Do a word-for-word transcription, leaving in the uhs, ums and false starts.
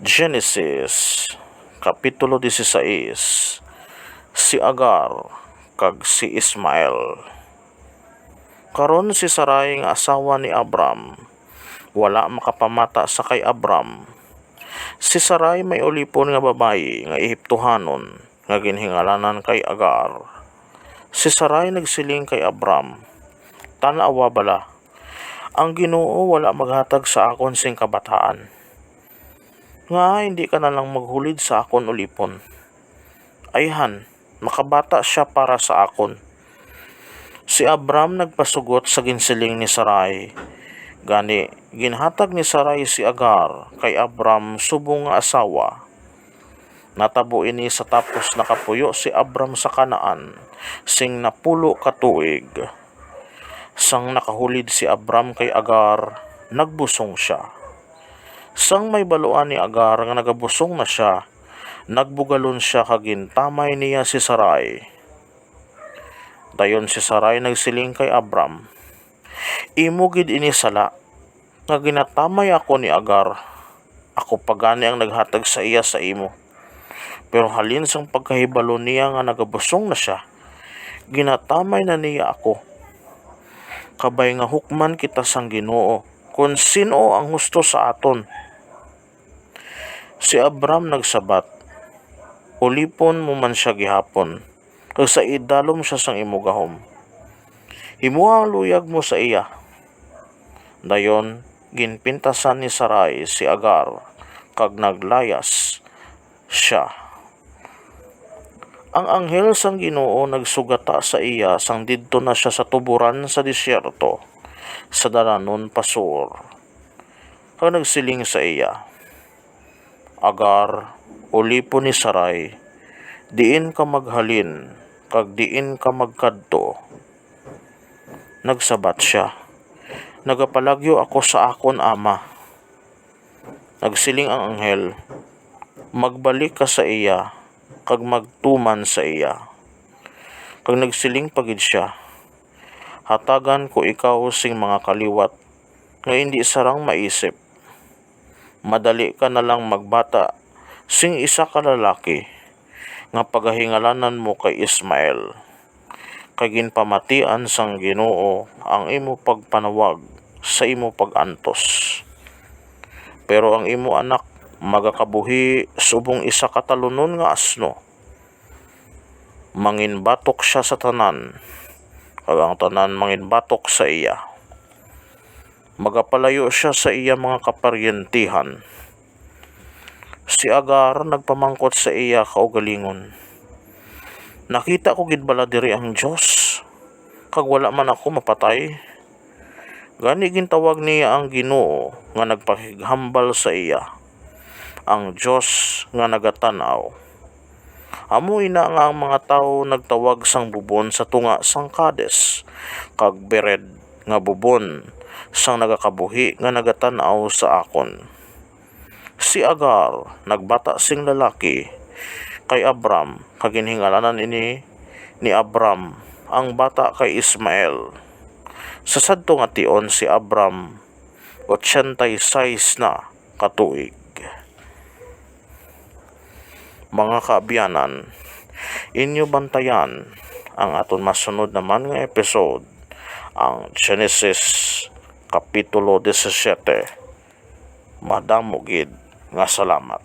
Genesis, Kapitulo dieciséis. Si Agar kag si Ismael. Karon si Sarai nga asawa ni Abram wala makapamata sa kay Abram. Si Sarai may ulipon nga babayi nga Ehiptohanon nga ginhingalanan kay Agar. Si Sarai nagsiling kay Abram, "Tan-awa bala, ang Ginoo wala maghatag sa akon sing kabataan. Nga hindi ka na lang maghulid sa akon ulipon. Ayhan, makabata sia para sa akon." Si Abram nagpasugot sa ginsiling ni Sarai. Gani, ginhatag ni Sarai si Agar kay Abram subong nga asawa. Natabo ini sa tapos nakapuyo si Abram sa Kanaan sing napulo ka tuig. Sang nakahulid si Abram kay Agar, nagbusong sia. Sang may baluan ni Agar nga nagabusong na sia, nagbugalon sia kag gintamay niya si Sarai. Dayon si Sarai nagsiling kay Abram, "Imo gid ini sala, nga ginatamay ako ni Agar. Ako pa gani ang naghatag sa iya sa imo. Pero halin sang pagkahibalo niya nga nagabusong na sia, ginatamay na niya ako. Kabay nga hukman kita sang Ginoo kon sin-o ang husto sa aton." Si Abram nagsabat, "Ulipon mo man sia gihapon, kag sa idalom sia sang imo gahom. Himoa ang luyag mo sa iya." Dayon, ginpintasan ni Sarai si Agar, kag naglayas sia. Ang anghel sang Ginoo nagsugata sa iya sang didto na sia sa tuboran sa desierto, sa dalanon pa Sur, kag nagsiling sa iya, "Agar, ulipon ni Sarai, diin ka maghalin, kag diin ka magkadto?" Nagsabat sia, "Nagapalagyo ako sa akon ama." Nagsiling ang anghel, "Magbalik ka sa iya, kag magtuman sa iya." Kag nagsiling pa gid sia, "Hatagan ko ikaw sing mga kaliwat nga indi sarang maisip. Madali ka na lang magbata sing isa ka lalaki, nga pagahingalanan mo kay Ismael. Kay ginpamatian sang Ginoo ang imo pagpanawag sa imo pag-antos. Pero ang imo anak magakabuhi subong isa ka talunon nga asno. Manginbatok sia sa tanan, kag ang tanan manginbatok sa iya. Magapalayo sia sa iya mga kaparyentihan." Si Agar nagpamangkot sa iya kaugalingon, "Nakita ko gid bala diri ang Dios, kag wala man ako mapatay?" Gani gintawag niya ang Ginoo nga nagpakighambal sa iya, ang Dios nga nagatan-aw. Amo ina nga ang mga tawo nagtawag sang bubon sa tunga sang Cades, kag Bered nga bubon sang nagakabuhi nga nagatan-aw sa akon. Si Agar nagbata sing lalaki kay Abram, kag ginhingalanan ini ni Abram ang bata kay Ismael. Sa sadto nga tion si Abram, ochenta y seis na ka tuig. Mga kaabyanan, inyo bantayan ang aton masunod naman nga episode, ang Genesis Kapitulo disisiete. Madamo gid nga salamat.